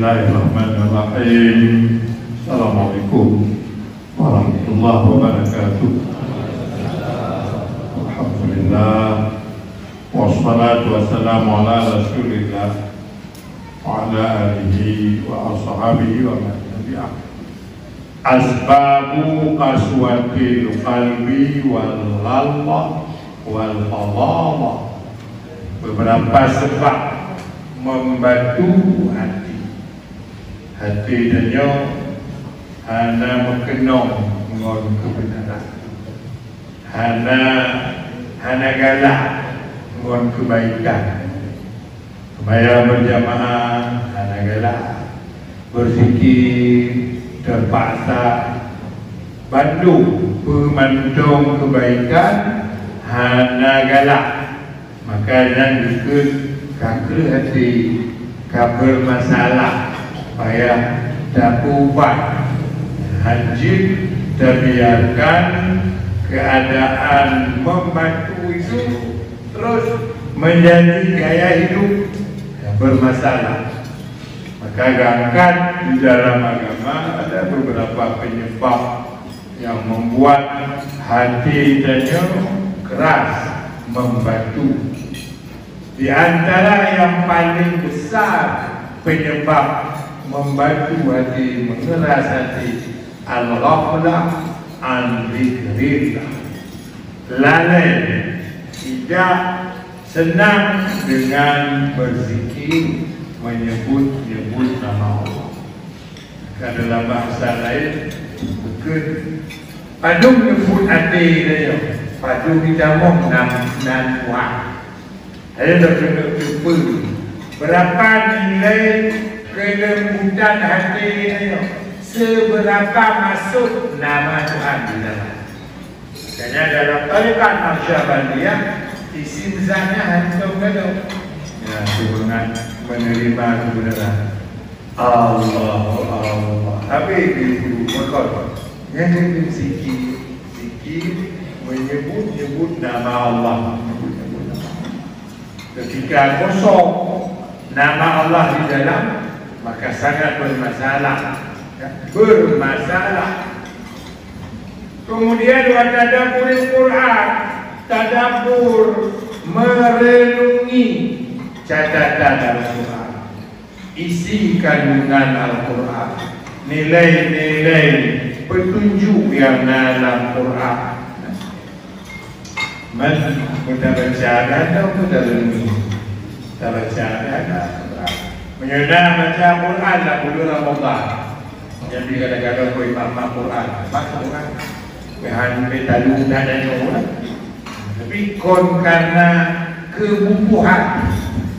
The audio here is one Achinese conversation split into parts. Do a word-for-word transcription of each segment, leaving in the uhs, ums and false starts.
Bismillahirrahmanirrahim. Assalamualaikum warahmatullahi wabarakatuh. Alhamdulillah. Wassalatu wassalamu ala Rasulillah wa ala alihi wa ashabihi wa man tabi'ah. Asbabu qaswatil qalbi wal ghallati wal fadhalah. Beberapa sebab membatu hati. Hati tanyoe hana meukeunong ngon keubeunaran. Hana, hana galak ngon keubaikan. Seumayang beujamaah hana galak. Beuzikir teupaksa. Bandum peue mantong keubaikan hana galak. Maka nyan dikeue ka kreueh até, ka beumasalah, payah tapeuubat. Hanjeuet tabiarkan keuadaan membatu itu terus menjadi gaya hidup yang bermasalah. Maka gangkat di dalam agama ada beberapa penyebab yang membuat hati tanyoe keras membatu. Di antara yang paling besar penyebab membatu hati, mengeras hati, al-ghaflah an zikrillah. Lalai, tidak senang dengan berzikir, menyebut-nyebut nama Allah. Ka dalam bahasa lain, bukon padum neupot até tanyoe, padum jitamong nan, nan Tuhan. Ayo dah keuneuk teupeue, beurapa nilai keulembutan até tanyoe, seubeurapa masuk nama Tuhan di dalam. Makanya dalam Tarekat Naqsyabandiyah, isim zatnya hantom gadôh. Ya, seumangat menerima kebenaran. Allah, Allah. Habis di guru makot. Nyang keuneuk zikir, zikir menyebut-nyebut nama Allah, menyebut-nyebut nama Allah. Ketika kosong nama Allah di dalam, maka sangat bermasalah. Ya, bermasalah. Kemudian, wa tadabburil Quran, tadabbur, merenungi catatan Al-Quran. Isi kandungan Al-Quran, nilai-nilai petunjuk yang na lam Quran. Man, meuta baca dan tau meuta renung. Tabaca dan Al-Quran. Meunyoe na baca Quran lam buleuen Ramadhan, jadi kadang-kadang keu imam Quran, baca Quran. Keu han pe talu na dan orang. Tapi kon karena kebutuhan.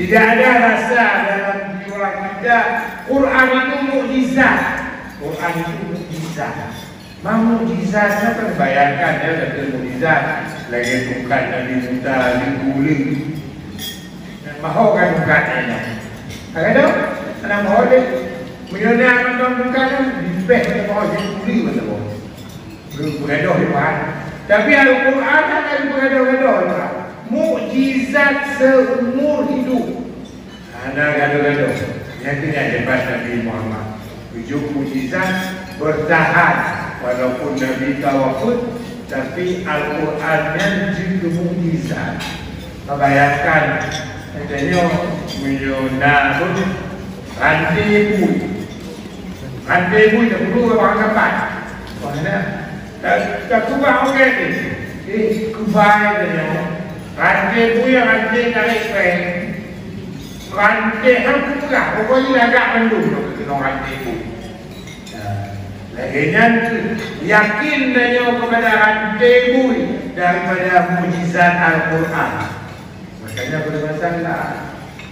Tidak ada rasa dalam jiwa kita Quran itu mukjizat. Quran itu mukjizat. Mang mukjizat nyoe kan, bayangkan ya, kata mukjizat lagèe tungkat Nabi Musa di guling. Maho kan tungkat nyan. Ada tu? Anak maho deh. Meunyoe na nonton tungkat nyan, dipeh kata maho, jadi guling kata maho. Belum bergadoh di Tuhan. Tapi Al-Quran kan ada bergadoh-gadoh di Tuhan. Mukjizat seumur hidup. Hana gadoh-gadoh. Nyan keuh nyang hebat Nabi Muhammad. Tujoh mukjizat bertahan. Walaupun Nabi ka wafeuet, tapi Al-Quran nyan jeuet keu mukjizat. Tabayangkan, geutanyoe meunyoe na pun ranté bui. Ranté bui tapeudua bak kapan. Wah, na. Ta-, takeubah ongét nyoe. Eh, keubah nyoe. Ranté bui, ranté tarék péng. Ranté han kupeugah, pokoknya lagak mandum nyoe keunoe ranté bui. Nah, lagèe nyan kheueh yakin tanyoe keupada ranté bui daripada mukjizat Al-Quran. Makanya bermasalah.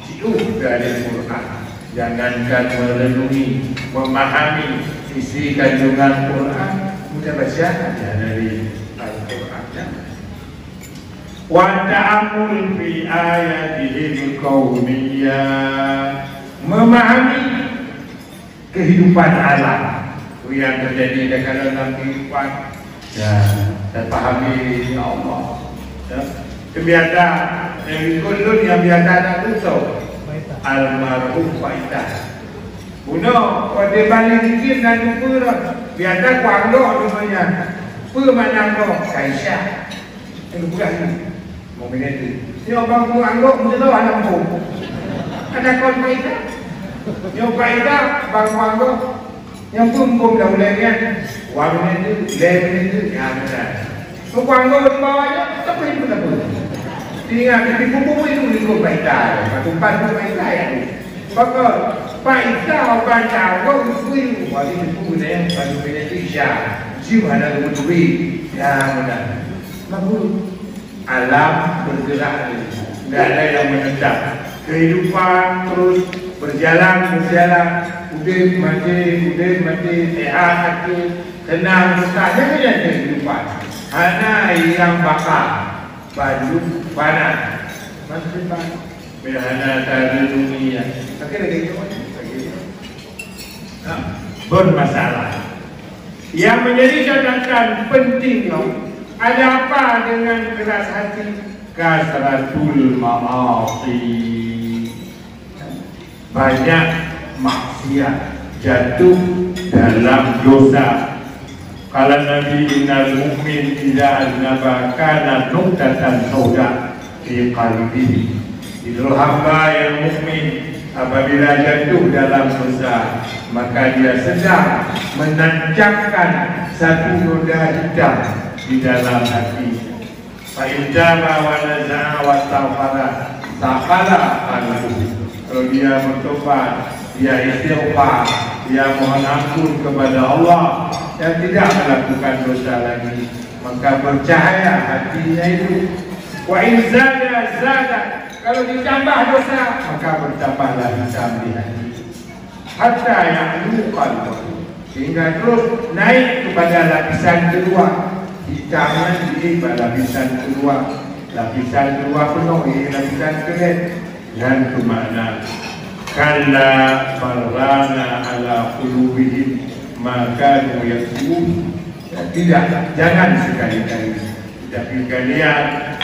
Jiôh dari Quran. Jangankan merenungi, memahami isi kandungan Quran, mudah baca aja dari Al-Quran. Wa ta'ammul fi ayatihil kauniyah. Memahami kehidupan alam. Peue nyang teujadi kadang-kadang lam kehidupan, ya, tapahami, ya Allah. Ya. Nyang biasa, nyang ikut lôn nyang biasa na tutoe. Almarhum Pak Itas. Bunoe, watèe bali zikir na tupeue rot, biasa kuanggok teuma nyan. Peue makna anggok? Kaisyah. Nyang geupeugah nyoe, meuminati. Nyoe bang kuanggok meuteulô hana muphom. Ada kon faedah. Nyoe faedah bang kuanggok. Nyang peumpôm lam ulèe nyan, dua minit teuk, lhèe minit teuk, nyan meunan. Meukeu anggô di bawah nyan, tapi pun tak pun. Ingat, di pupuk itu ikut baita, satu empat puluh baita ya. Pakon, baita, baita, anggô, itu, wali itu, nyan, satu minit teuk, ya. Jiwa ada dua duit, ya, meunan. Bagus. Alam bergerak ni. Tidak ada yang menetap. Kehidupan terus berjalan, berjalan. Udép, maté, udép, maté, sehat, sakit, senang, susah. Jadi kan kehidupan. Hana yang bakal. Banyu, panas. Masa depan. Bila hana tarenungi ya. Oke, lagi itu. Lagi itu. Nah, bermasalah. Yang menjadi catatan penting nyoe, ada apa dengan keras hati? Kasratul ma'asi. Banyak maksiat, jatuh dalam dosa. Qala Nabi, "Innal mu'min idza aznaba kana nuqtatan sauda fi qalbihi." Itu hamba yang mukmin apabila jatuh dalam dosa, maka dia sedang menancapkan satu noda hitam di dalam hati. Fa in taba wa naza'a wastaghfara, safala qalbuhu. Kalau dia bertobat, dia istighfar, dia mohon ampun kepada Allah dan tidak melakukan dosa lagi, maka bercahaya hatinya itu. Wa in zada zada, kalau ditambah dosa, maka bertambahlah hitam di hati. Hatta ya'lu qalbahu, sehingga terus naik kepada lapisan kedua. Hitam nyan jadi lapisan kedua, lapisan kedua penuh, jadi lapisan keulhèe. Nyan tu makna, "Kalla bal rana ala qulubihim ma kanu yaksibun." Tidak, jangan sekali-kali. Tapi kalian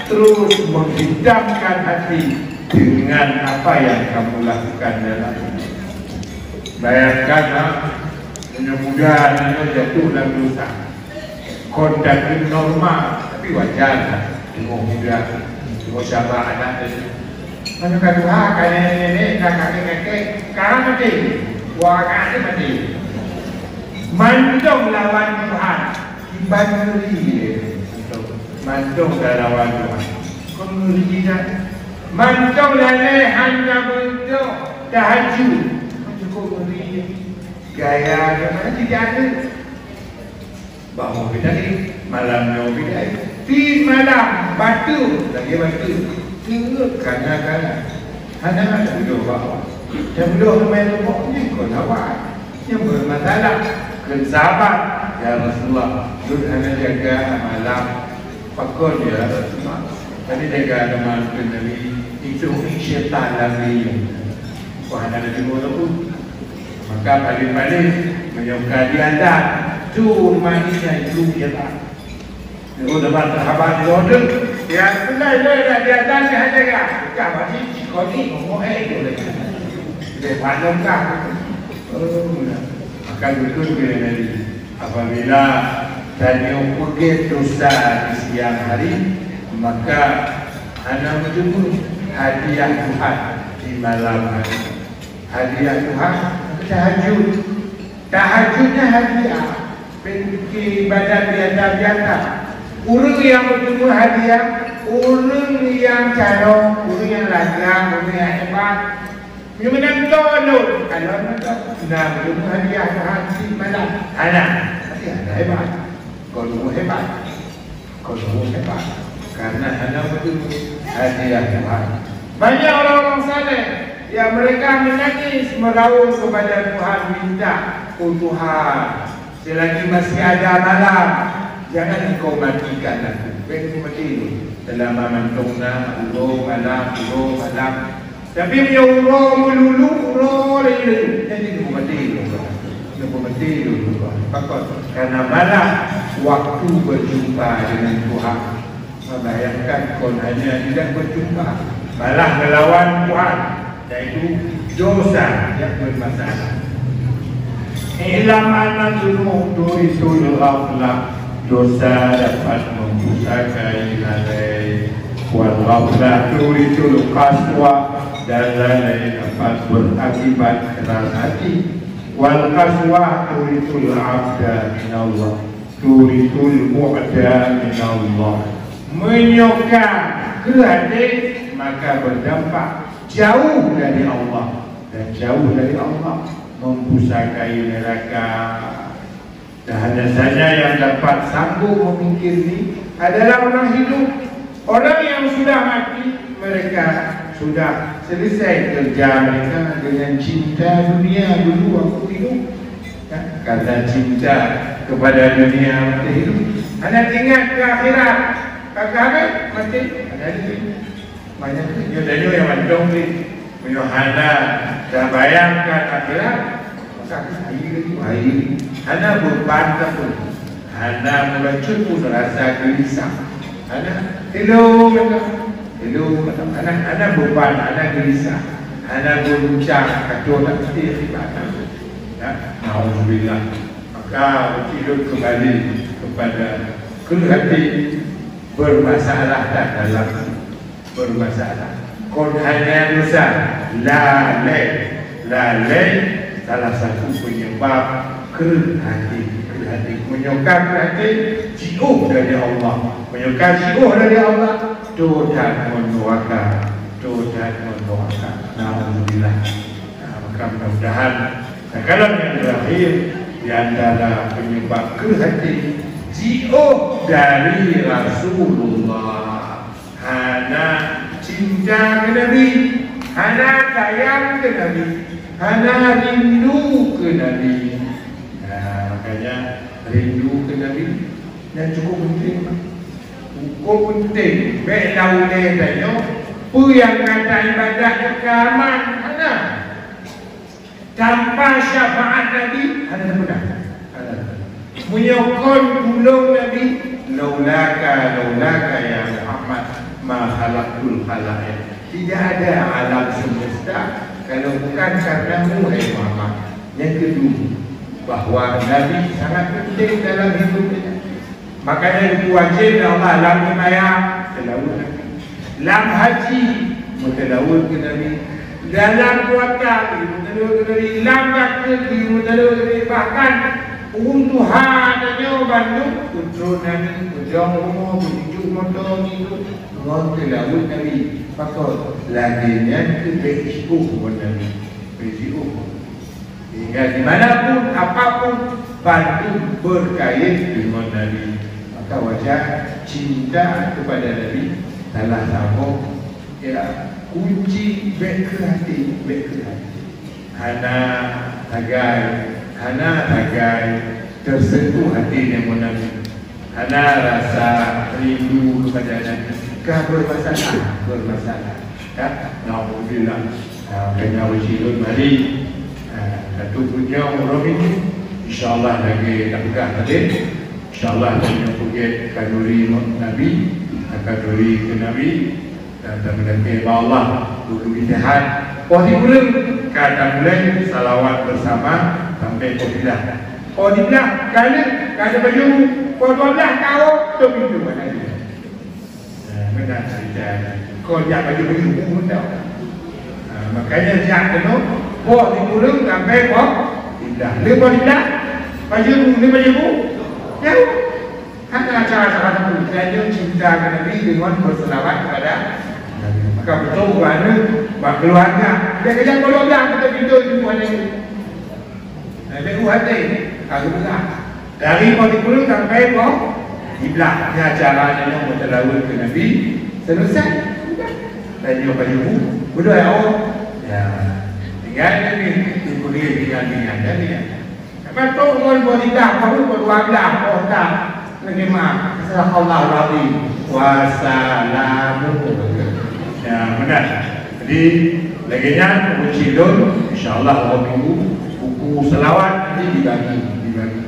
terus menghitamkan hati dengan apa yang kamu lakukan dalam hidup. Bayangkan, ha, meunyoe muda nyoe jatuh dalam dosa. Kon takheun normal, tapi wajar lah. Tengok muda, tengok sabar anak tadi. Maka ka tuha, ka nenek-nenek, ka kakek-kakek, sekarang mati. Wah, ka mati. Mantong lawan Tuhan. Iban ngeri, eh. Mantong dah lawan Tuhan. Kok ngeri dah? Mantong lalai hana beutôi tahajud. Cukup ngeri, eh. Gaya dia mana tidak ada. Bangun beda ni, malam nyoe beda ni. Di malam, batu, lagi batu. Tengok kana-kana. Hana ada jodoh bawa. Yang jodoh main lubuk ni, kau lawan. Nyang bermasalah, kheun sahabat, "Ya Rasulullah, lôn hana jaga malam." "Pakon, ya Rasulullah?" "Hana jaga malam," kheun Nabi, "itu syaitan lari." Wah, hana ada timbul tu. Maka paling-paling, meunyoe ka diazan, cuma ini itu syaitan. Oh, dapat sahabat di order. Ya, benar, benar, dah diazan, dah ada, ya. Dah, berarti, kau ni, ngomong, eh, boleh. Boleh, pandang kah? Oh, benar. Maka betul bila Nabi, apabila tanyoe peugét dosa di siang hari, maka hana meuteumé hadiah Tuhan di malam hari. Hadiah Tuhan, tahajud. Tahajud nyan hadiah. Pen-, ibadat biasa-biasa. Ureueng nyang meuteumé hadiah, ureueng nyang carông, ureueng nyang lagak, ureueng nyang hebat. Meunyoe meunan lôn, kalau meunan, na meuteumé hadiah Tuhan di malam. Hana, hadiah dah hebat. Kon ureueng hebat. Kau semua hebat, karena hana betul hadiah Tuhan. Banyak orang-orang saleh yang mereka menangis meraung kepada Tuhan, minta, "Oh Tuhan, selagi masih ada malam, jangan Engkau matikan aku." Bèk mati selama mantong na uroe malam, uroe malam. Tapi meunyoe uroe meululu, uroe laén-laén, jadi neupeumati lé Allah. Neupeumati lé Allah. Pakon? Karena malam waktu berjumpa dengan Tuhan. Bayangkan kon hanya tidak berjumpa, malah melawan Tuhan, yaitu dosa yang bermasalah. I'lam anna dzunub turisul ghaflah, dosa dapat mempusakai lalai. Wal ghaflah turisul qaswah, dan lalai dapat berakibat keras hati. Wal qaswah turisul abda minallah, turisul bu'da minallah. Meunyoe ka kreueh até, maka berdampak jauh dari Allah, dan jauh dari Allah mempusakai neraka. Dan hanya saja yang dapat sanggup memikir ini adalah orang hidup. Orang yang sudah mati, mereka sudah selesai kerja mereka dengan cinta dunia dulu waktu hidup. Ya, karena cinta kepada dunia waktu hidup. Hana ingat ke akhirat. Ka habéh, mati, hana lé. Makanya nyoe tanyoe nyang mantong ni. Meunyoe hana tabayangkan akhirat, maka hai lagi, hai. Hana beban sapeue. Hana meulacut pun rasa geulisah. Hana telo mata. Telo mata. Hana, hana beban, hana geulisah. Hana geuruncang, kacau tak pasti akibat. Ya, naudzubillah. Maka, ulôn kembali kepada kreueh até, bermasalah tak dalam bermasalah. Kon hanya dosa, lalai. Lalai salah satu penyebab kreueh até. Kreueh até. Meunyoe ka kreueh até, jiôh dari Allah. Meunyoe ka jiôh dari Allah, toe that ngon nuraka. Toe that ngon nuraka. Naudzubillah. Nah, maka mudah-mudahan, nah, kalau yang terakhir, di antara penyebab kreueh até, jiôh dari Rasulullah. Hana cinta keu Nabi, hana sayang keu Nabi, hana rindu keu Nabi. Nah, makanya rindu keu Nabi nyan cukup penting, Mak. Cukup penting. Bèk lau lé tanyoe, peue nyang ka taibadat keu aman, hana. Tanpa syafaat Nabi, hana teupeugah. Hana. Meunyoe kon tulông Nabi, "Laulaka, laulaka ya Muhammad, ma khalaqtul khalaiq." Tidak ada alam semesta kalau bukan karenamu, hai Muhammad. Nyang kedua, bahwa Nabi sangat penting dalam hidup kita. Makanya itu wajib Allah lam ibadah, selawat Nabi. Lam haji, meuselawat keu Nabi. Dalam puasa, meuselawat keu Nabi. Lam zakeuet, meuselawat keu Nabi. Bahkan, ureueng tuha tanyoe bandum, putroe Nabi, peujong rumoh, beujujuk moto, ngidup, ngon selawat Nabi. Maka, lagèe nyan keuh bèk jiôh ngon Nabi. Bèk jiôh. Sehingga di mana pun, apa pun, bandum berkait dengan Nabi. Maka wajar cinta kepada Nabi salah satu, ya, kunci bèk kreueh até, bèk kreueh até. Hana sagai, hana sagai tersentuh hati ngon Nabi. Hana rasa rindu kepada Nabi. Ka bermasalah, bermasalah. Ya, naudzubillah. Ha, keunan uji lôn mari. Ha, satu punyong uroe Minggu. Insya Allah lagèe tapeugah tadi. Insya Allah tanyoe peugèt khanuri Nabi, khanuri keu Nabi. Dan tameulakèe bak Allah, dulu istirahat. Poh sikureueng ka tamulai salawat bersama sampai poh siblaih. Poh siblaih ka lheueh, ka ada baju. Poh dua belas ka rhot, tutup pintoe, hana lé. Nah, meunan cerita. Kon jak baju-baju buku tau. Nah, makanya jak keunoe, poh sikureueng sampai poh siblaih. Lheueh poh siblaih, baju, lheueh baju buku, jauh. Hana cara salah satu. Tanyoe cinta keu Nabi deungon berselawat kepada Nabi. Maka beutôi bak aneuk, bak keuluwarga. Bèk keujang bak dua blah, kita pintoe ibu aneuk. Nah, bèk u hati, ka geupeugah. Dari poh sikureueng sampai poh siblaih. Nyan cara tanyoe berselawat keu Nabi. Selesai. Tanyoe pajoh bu, beudôh ya Allah. Ya. Tinggai Nabi, diberi ringan-ringan. Kan ringan. Mantong ngon poh siblaih, baru poh dua blah, poh dah. Lagi mah, sadaqallahul azim. Wassalamu. Ya, benar. Jadi, lagèe nyan, kunci lôn, insya Allah, hari Minggu, buku selawat nanti dibagi, dibagi.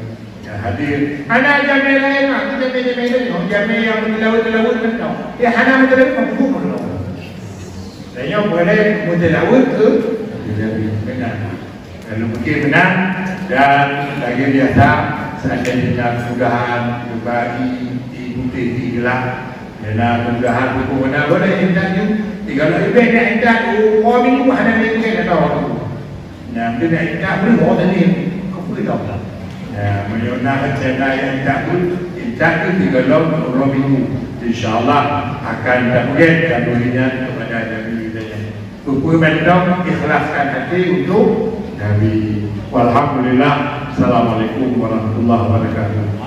Ya, hadir. Ada jamé lain, mah. Itu jamé-jamé lain. Oh, jamé nyang meutilawat-tilawat kan tau. Ya, hana meutilawat, mah, buku pun tau. Saya boleh meutilawat ke? Benar. Lalu mungkin benar, Dan lagèe biasa, seandainya mudahan, keubai, ibu teh, igelah, dan mudahan hukum beuna boleh intat ju. Tiga lo ibeh nak intat, oh, dua minggu hana mungkin ada waktu. Nah, bila intat boleh bawa tadi, apa dah? Nah, meunyoe na rencana nyang intat pun, intat tu tiga lo dua minggu. InsyaAllah akan tapeugèt kandungan kepada Nabi tadi. Peue-peue mantong ikhlaskan hati untuk Nabi. Walhamdulillah. Assalamualaikum warahmatullahi wabarakatuh.